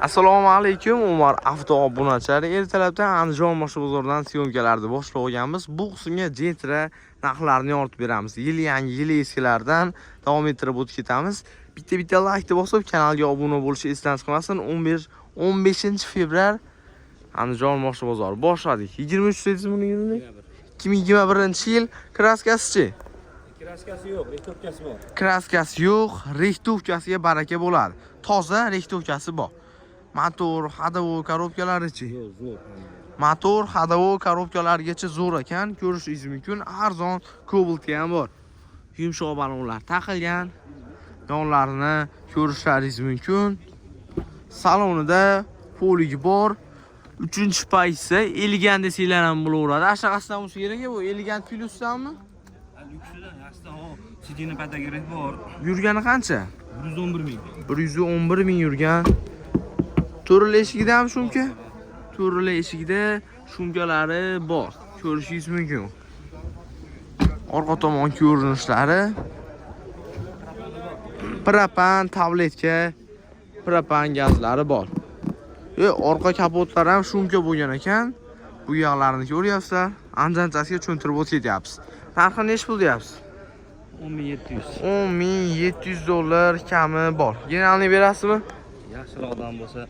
Assalomu alaykum, Umar Avto obunachilari. Ertalabdan Andijon moshina bozoridan syomkalarni boshlab olganmiz. Bu qismga Gentra narxlarini yoritib beramiz. Yil yangi, yil eskilardan davom ettirib o'tib ketamiz. Bitta bitta laykni bosib, kanalga obuna bo'lish esdan chiqmasin. 15 15-fevral, Andijon moshina bozori boshladik. 23 dedingiz buni yilini? 2021-yil. Краска sichi? Краска si yo'q, рихтовка si bor. Краска si yo'q, рихтовка siga baraka bo'ladi. Toza рихтовка si bor. Motor, ходовой, коробка larichi? Yo'q, zo'r. Motor, ходовой, коробка largacha zo'r ekan, ko'rishingiz mumkin. Arzon Cobalt ham bor. Yumshoq balonlar taqilgan. Yonlarini ko'rishlaringiz mumkin. Salonida полик bor. Uchinchi pozitsiya, Elegant desanglar ham bo'laveradi. Ashaqasidan bo'lsa kerak bu, Elegant Plusdanmi? Lyuksidan, yaxshidan, o, сиденье подогрев bor. Yurgani qancha? 111 ming. 111 ming yurgan. To'rtala eshigidami шумка? To'rtala eshigida шумка lari bor. Ko'rishingiz mumkin. Orqa tomon ko'rinishlari. Propan, tabletka, propan gazlari bor. Orqa kapotlari ham шумка bo'lgan ekan. Bu yoqlarini ko'ryapsizlar. Anjanchasiga tushuntirib o'tib ketyapmiz. Narxi nechi pul deyapsiz? 10 700. 10 700 dollar kami bor. Генеральный berasizmi? Yaxshiroq odam bo'lsa.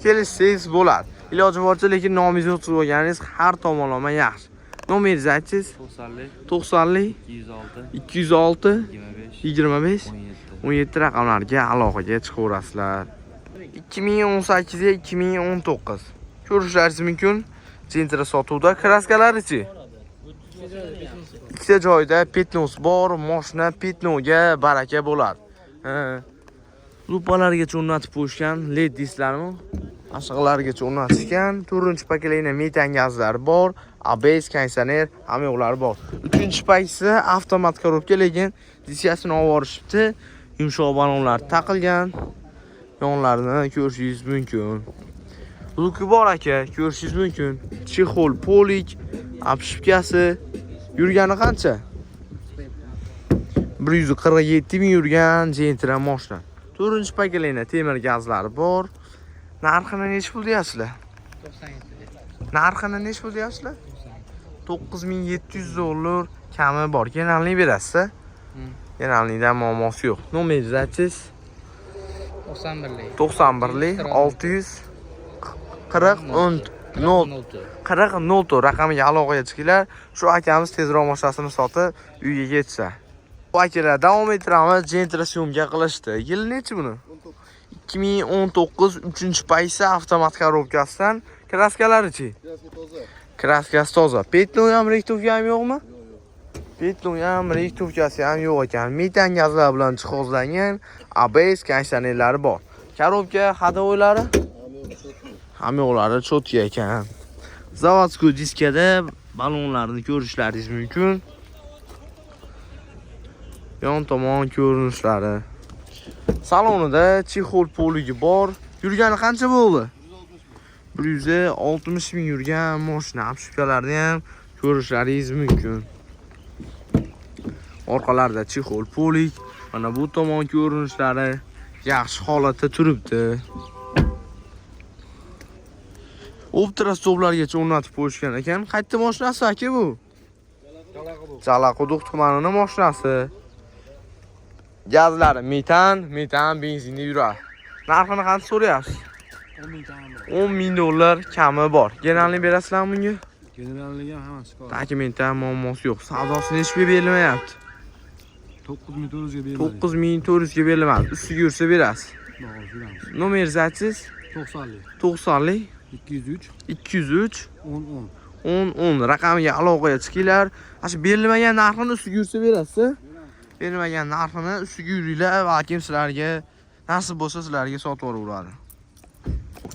Kelishsangiz bo'ladi. Iloji boricha, lekin nomingizni o'tkazib olganingiz har tomonlama yaxshi. Nomeringizni aytsangiz. 90lik 90lik 206 206 25 25 17. 17 raqamlarga aloqaga chiqaverasizlar. 2018 ga 2019. Ko'rishlaringiz mumkin. Gentra sotuvda. Краска larichi? Ikkita joyda пятно si bor, moshina пятно ga baraka bo'ladi. Ha. Lupalargacha o'rnatib qo'yishgan, LED deysizlarmi? Ashig'largacha o'rnatishgan. To'rtinchi поколение metan gazlari bor, ABS, konditsioner, hamma yo'qlari bor. Uchinchi pozitsiya, avtomat коробка, lekin diskasini olib yuborishibdi. Yumshoq balonlar taqilgan. Yonlarini ko'rishingiz mumkin. Люк i bor aka, ko'rishingiz mumkin. Чехол, полик, обшивка si. Yurgani qancha? 147 ming yurgan Gentra moshina. To'rtinchi поколение temir gazlari bor. Narxini nechi pul deyapsizlar? 97. Narxini nechi pul deyapsizlar? 9700 dollar kami bor. Генеральный berasiz? Hmm. Генеральный dan muammosi yo'q. Nomeringizni aytsangiz. 91lik. 91lik 600 40 10 0 40 04 raqamiga aloqaga chiqinglar. Shu akamiz tezroq mashinasini sotib, uyiga ketsa. Bu akalar, davom ettiramiz. Gentra syomka qilishdi. Yil nechi buni? 2019, 3-pozitsiya, avtomat коробка sidan. Краска larichi? Краска si toza. Пятно ham, рихтовка ham yo'qmi? Пятно ham, рихтовка si ham yo'q ekan. Metan gazlar bilan jihozlangan, ABS, konditsionerlari bor. Коробка, ходовой lari? Hamma yo'qlari чётко ekan. Заводской diskada balonlarni ko'rishlaringiz mumkin. Yon tomon ko'rinishlari. Salonida чехол, полик i bor. Yurgani qancha bo'ldi? 160 ming yurgan mashina, обшивка larni ham ko'rishlaringiz mumkin. Orqalarida чехол, полик, mana bu tomon ko'rinishlari yaxshi holatda turibdi. Optra stollargacha o'rnatib qo'yishgan ekan. Qayerda mashinasi, aka, bu? Jalaquduq tumanini mashinasi. Gazlari metan, metan benzinda yuradi. Narxini qancha so'rayapsiz? 10 ming kami bor. 10 ming dollar kami bor. Генеральный berasizlarmi bunga? Генеральный ham hammasi bor. Dokumentda muammosi yo'q. Savdosi nechi pulga berilmayapti? 9400 ga beriladi. 9400 ga berilmadi. Ustiga yursa berasiz. To'g'ri, yuramiz. Nomeringizni aytsangiz. 90lik 90lik 203 203 10 10. 10 10 raqamiga aloqaga chiqinglar. Mana shu berilmagan narxini ustiga yursa berasiz. Berilmagan narxini ustiga yuringlar, balkim sizlarga nasib bo'lsa, sizlarga sotib yuboraveradi.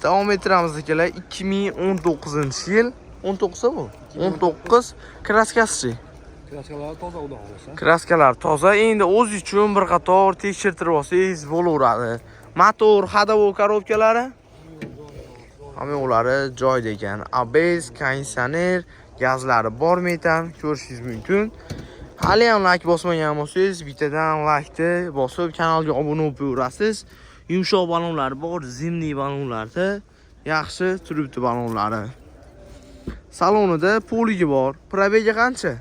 Davom ettiramiz, akalar. 2019-yil. 19 bu. 19. Краска sichi? Краска lari toza, xudo xohlasa. Краска lar toza. Endi o'z uchun bir qator tekshirtirib olsangiz bo'laveradi. Motor, ходовой, коробка lari? Hamma ular joyida ekan. ABS, konditsioner, gazlari bor metan, ko'rishingiz mumkin. Hali ham layk bosmagan bo'lsangiz, bittadan laykni bosib, kanalga obuna bo'lib qo'yaverasiz. Yumshoq balonlari bor, зимний balonlarda yaxshi turibdi balonlari. Salonida полик i bor. Пробег i qancha?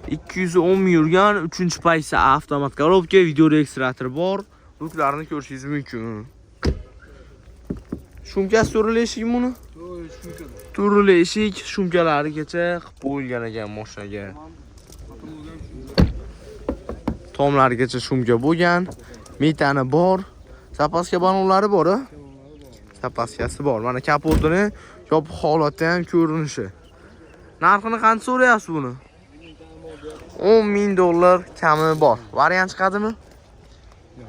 210 ming yurgan, 3-позиция, avtomat коробка, видеорегистратор bor. Luklarni ko'rishingiz mumkin. Шумка si to'rili eshikmi buni? To'rili eshik, шумка larigacha qilib qo'yilgan ekan mashinaga. Tomlarigacha шумка bo'lgan. Metani bor. Запаска balonlari bor, a? Запаска si bor. Mana kapotini yopiq holatda ham ko'rinishi. Narxini qancha so'rayapsiz buni? 10 ming dollar kami bor. Variant chiqadimi?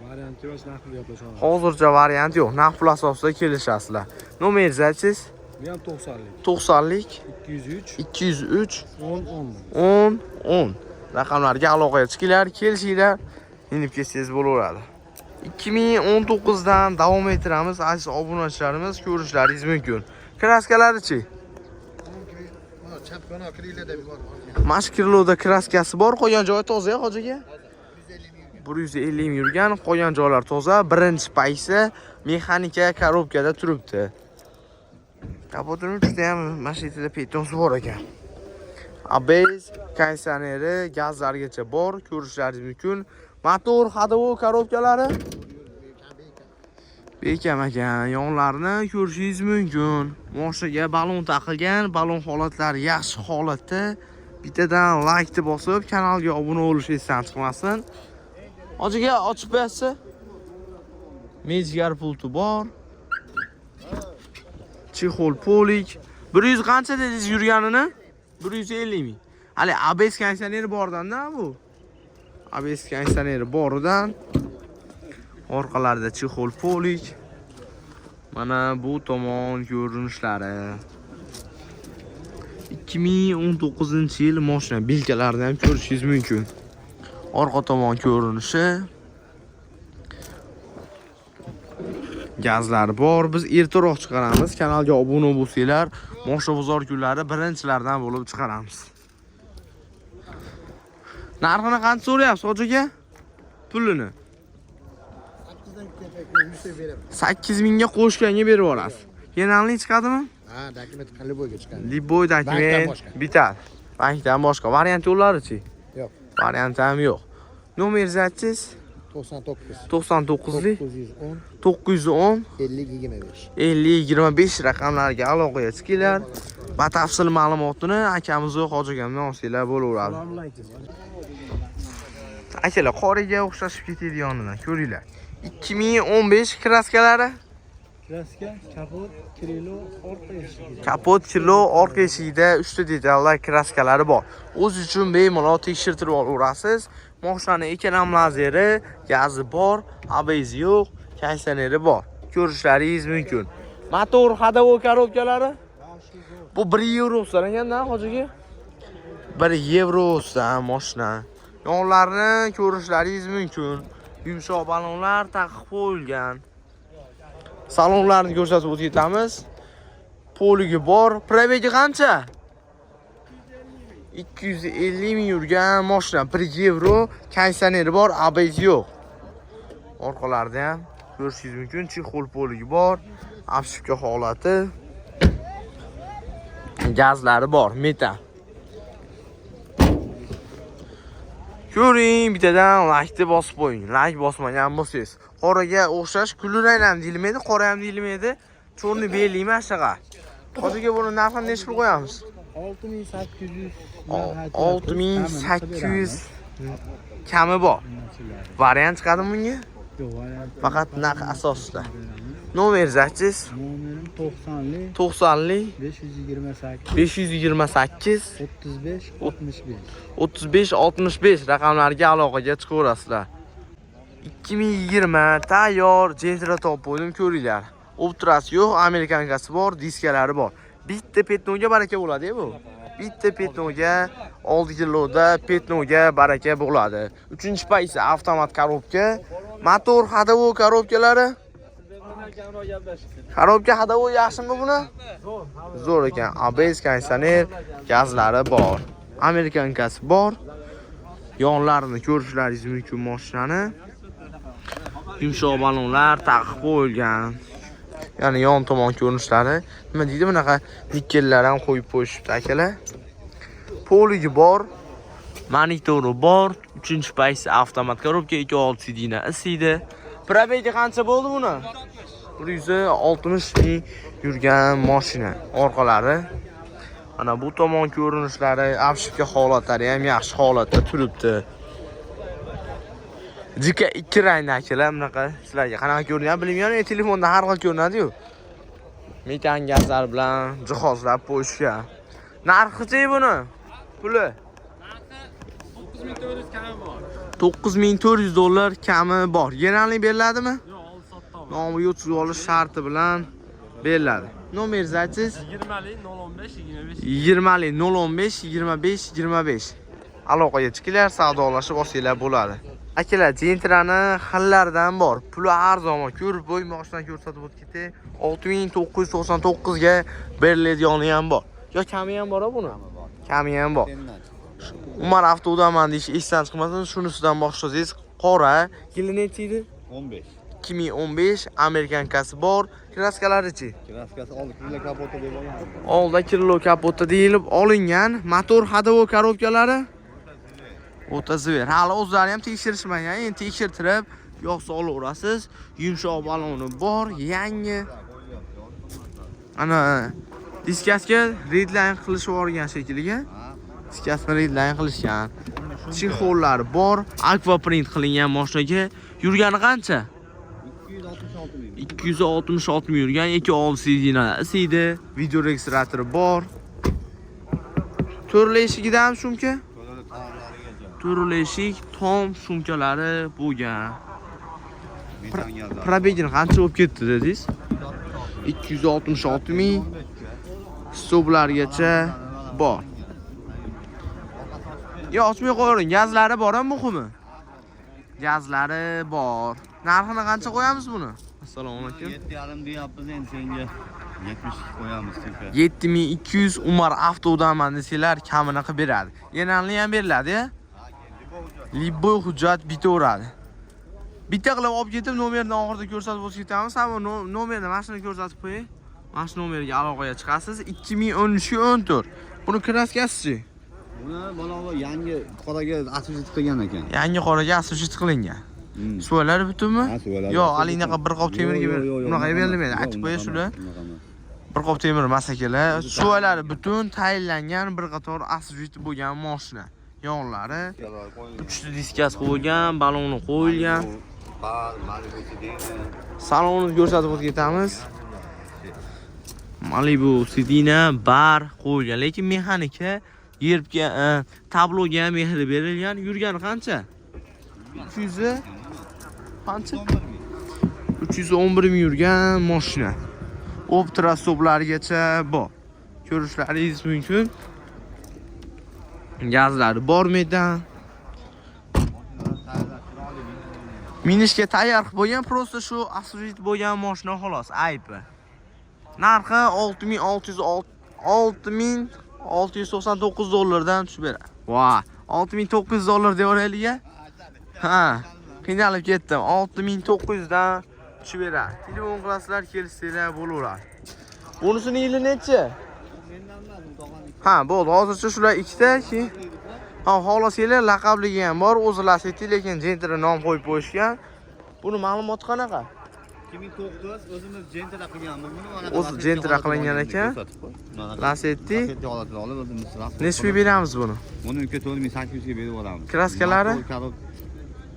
Variant yo'q, narx pul gaplashamiz. Hozircha variant yo'q. Naqd pul asosida kelishasizlar. Nomeringizni aytsangiz? Bu ham 90lik. 90lik. 203 203 10 10. 10 10 raqamlarga aloqaga chiqinglar, kelishinglar, minib ketsangiz bo'laveradi. 2019 dan davom ettiramiz. Aziz obunachilarimiz, ko'rishlaringiz mumkin. Краска lari-chi? Chap yono крыло da bor. Mana shu крыло da краска si bor, qolgan joyi toza, hoji aka. 150 ming yurgan, qolgan joylar toza. Birinchi позиция, mexanika коробка da turibdi. Kapotini juda ham mashinada пятно si bor ekan. ABS, konditsioneri, gazlargacha bor, ko'rishlaringiz mumkin. Motor, ходовой коробка lari bekam ekan, yonlarini ko'rishingiz mumkin. Moshiga balon taqilgan, balon holatlari yaxshi holatda. Bittadan laykni bosib, kanalga obuna bo'lish esdan chiqmasin. Hojiga ochib qo'yasiz. Mezgar pulti bor. Чехол полик. 100 qancha dedingiz yurganini? 150 ming. Hali ABS konditsioneri bordan-da bu. ABS konditsioneri boridan. Orqalarida чехол полик. Mana bu tomon ko'rinishlari. 2019-yil mashina, бирка larini ham ko'rishingiz mumkin. Orqa tomon ko'rinishi. Gazlar bor. Biz ertaroq chiqaramiz. Kanalga obuna bo'lsanglar, Mosha bozor kunlari birinchilardan bo'lib chiqaramiz. Narxini qancha so'rayapsiz, hoji aka? Pulini. 8dan beraman. 8 mingga qo'shganga berib yuborasiz. Yenalning chiqadimi? Ha, документ любой ga chiqadi. Любой Bankdan документ boshqa. Bitadi. Bankdan boshqa. Variant yo'llarichi? Yo'q. Varianti ham yo'q. Nomeringizni aytsangiz? 99 99lik 910 910 50 25. 50 25 raqamlariga aloqaga chiqinglar. Batafsil ma'lumotini akamiz va hoji akamdan olsanglar bo'laveradi. Akalar, qoriga o'xshashib ketadi yonidan, ko'ringlar. 2015, краска lari? Краска, kapot, крыло, orqa eshigi. Kapot, крыло, orqa eshigida 3 ta detallar краска lari bor. O'z uchun bemalol tekshirtirib olaverasiz. Mashinani ekran lazeri, gazi bor, ABS yo'q, konditsioneri bor. Ko'rishlaringiz mumkin. Motor, ходовой коробка lari? Bu 1 yevrodan ekanda, hoji aka? 1 yevrodan mashina. Yonlarini ko'rishlaringiz mumkin. Yumshoq balonlar taqib qo'yilgan. Salonlarni ko'rsatib o'tib ketamiz. Полик i bor. Пробег i qancha? 250 ming yurgan mashina, 1 yevro, konditsioneri bor, ABS yo'q. Orqalarida ham ko'rishingiz mumkin, чехол полик i bor, обшивка holati. Gazlari bor, metan. Ko'ring, bittadan laykni bosib qo'ying. Layk bosmagan bo'lsangiz, qoraga o'xshash kulrang ham deyilmaydi, qora ham deyilmaydi. Чёрный белый emas shunaqa. Hozirga buni narxini nechi pul qo'yamiz? 6800. 6800 kami bor. Variant chiqadimi bunga? Yo'q, variant. Faqat narx asosida. Nomeringizni aytsangiz? Nomerim 90lik 90lik 528 528 35 65. 35 65 raqamlariga aloqaga chiqaverasizlar. 2020 tayyor Gentra topib qo'ydim, ko'ringlar. Optrasi yo'q, американка si bor, diskalari bor. Bitta пятно ga baraka bo'ladi bu. Bitta пятно ga, oldi kiloda пятно ga baraka bo'ladi. Uchinchi позиция, avtomat коробка, motor, ходовой коробка lari. Коробка ходовой yaxshimi buni? Zo'r ekan. ABS, konditsioner, gazlari bor. Американка si bor. Yonlarini ko'rishlaringiz mumkin mashinani. Yumshoq balonlar taqib qo'yilgan. Ya'ni yon tomon ko'rinishlari. Nima deydi, bunaqa nikellar ham qo'yib qo'yishibdi akalar. Полик i bor. Monitori bor. 3-paysi avtomat коробка, 2.6 сиденье isiydi. Пробег i qancha bo'ldi buni? 160 ming yurgan mashina. Orqalari. Mana bu tomon ko'rinishlari, обшивка holatlari ham yaxshi holatda turibdi. Jika ikki rangda akalar, bunaqa sizlarga qanaqa ko'rinyapti bilmayman, telefonda har xil ko'rinadi-yu. Metan gazlar bilan jihozlab qo'yishgan. Narxichi buni? Puli? 9400 kami bor. 9400 dollar kami bor. Generalniy beriladimi? Yo'q, oldi sotdi. Nomiga o'tkazib olish sharti bilan beriladi. Nomeringizni aytsangiz. 20 015 25. 20 015 25 25. Aloqaga chiqinglar, savdolashib olsanglar bo'ladi. Akalar, Gentrani xillaridan bor. Puli arzon, ko'rib bo'y mashina ko'rsatib o'tib ketay. 6999 ga beriladigani ham bor. Yo kami ham bor buni? Kami ham bor. Umar avtodaman deyish esdan chiqmasin, shunisidan boshlasangiz, qora, yili necha edi? 15. 2015 американка si bor. Краска larichi? Краска si oldi крыло kapoti deb olgan. Oldi крыло kapoti deyilib olingan. Motor ходовой коробка lari o'ta зверь. Hali o'zlari ham tekshirishmagan. Endi tekshirtirib, yoqsa olaverasiz. Yumshoq baloni bor, yangi. Ana diskasiga redline qilishib yuborgan shekilli. Diskasini redline qilishgan. Чехол lari bor, aquaprint qilingan mashinaga. Yurgani qancha? 266 ming. 266 ming yurgan, 2.6 сиденье isiydi, video registratori bor. To'rli eshigidan ham sumka? To'lali tomlarigacha. To'rli eshik, tom sumkalari bo'lgan. Metan gazlar. Пробег ini qancha bo'lib ketdi dedingiz? 266 ming, stoblargacha bor. Yo, ochmay qo'yavering. Gazlari bor ham muhimi. Gazlari bor. Narxini qancha qo'yamiz buni? Assalomu alaykum. 7,5 deyapmiz, endi senga 72 qo'yamiz tepa. 7200 Umar avtodaman desanglar, kamini qilib beradi. Yenalni ham beriladi, ya? Любой hujjat bitaveradi. Bitta qilib olib ketib, nomerni oxirida ko'rsatib o'tib ketamiz. Hamma nomerni mashina ko'rsatib qo'ying. Mana shu nomerga aloqaga chiqasiz. 2013 14. Buni краска sichi? Buni mana bu yangi qoraga освежить qilgan ekan. Yangi qoraga освежить qilingan. Suvalari butunmi? Ha, suvalari Yo'q, butun. hali unaqa bir qop temirga Yo'q, yo'q, yo'q, unaqa unaqa berilmaydi. emas. Aytib qo'yay Yo'q, shular. unaqa emas. Bir qop temir emas akalar. Suvalari butun tayinlangan, bir qator освежить bo'lgan mashina. Yonlari uchta diskasi qo'yilgan, baloni qo'yilgan. Malibu сиденье. Salonni ko'rsatib o'tib ketamiz. Malibu сиденье bar qo'yilgan, lekin mexanika yerbga tabloga ham mehr berilgan. Yurgani qancha? 300 qancha? 311 ming yurgan mashina. Optra stoplarigacha bor. Ko'rishlaringiz mumkin. Gazlari bor metan. Minishga tayyor qilib bo'lgan, просто shu освежить bo'lgan mashina xolos, aybi. Narxi 6600 6699 dollardan tushib beradi. Va, 6900 dollar deb yuboraylik. Ha, qiynalib ketdim. 6900 dan tushib beradi. Telefon qilasizlar, kelishsanglar bo'laveradi. Bunisini yili nechi? Ha, bo'ldi. Hozircha shular ikkita, keyin ha, xohlasanglar laqabligi ham bor, o'zi Lasetti, lekin Gentra nom qo'yib qo'yishgan. Buni ma'lumoti qanaqa? 2009, o'zimiz Gentra qilganmiz buni. Mana O'zi Gentra qilingan ekan. Ko'rsatib qo'y. Mana Lasetti. Lasetti holatini olib o'zimiz rasm. Necha pul beramiz buni? Buni uka 4800 ga berib yuboramiz. Краска lari? Motor,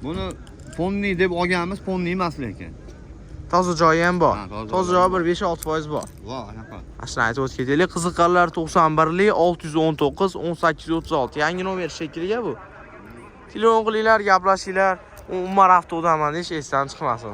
Buni полный deb olganmiz, полный emas lekin. Toza joyi ham bor. Ha, toza Toza joyi joyi bor. bir 5-6% bor. Vo, anaqa. Mana shuni aytib o'tib ketaylik. Qiziqqanlar 91lik 619 1836 yangi nomer shekilli bu. Telefon qilinglar, gaplashinglar. Umar avtodaman deyish esdan chiqmasin.